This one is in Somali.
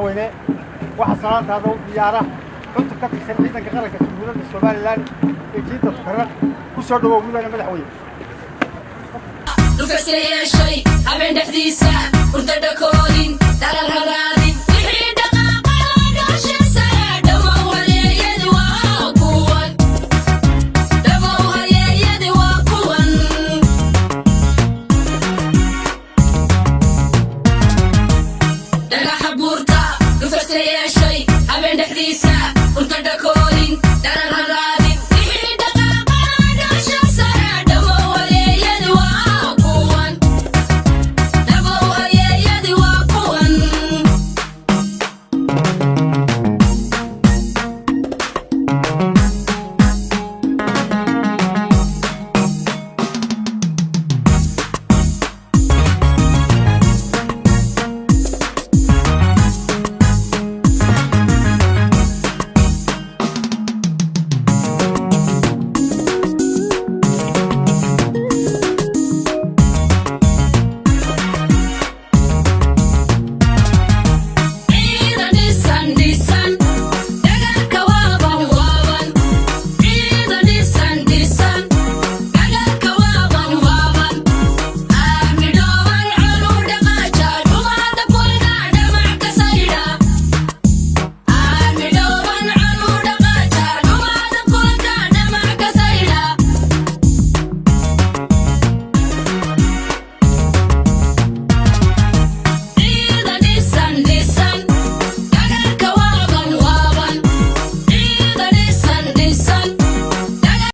Madaxweyne, waxaa salaantaada u diyaara cutub ka tirsan Ciidanka Qaranka Jamhuuriyadda Somaliland ee jiidda Tukaraq. Ku soo dhawow, mudane madaxweyne. Dhufayska yeeshay habeen dhexdiisa, hurda dhakoodin, dalal haraadin, wixii dhaqaaqada dhoosha sare. Dhammow hayeeyadi waa kuwan, dhammow hayeeyadi waa kuwan. Dhagaxa buurta dhufayska yeeshay habeen dhexdiisa, hurda dhakoodin.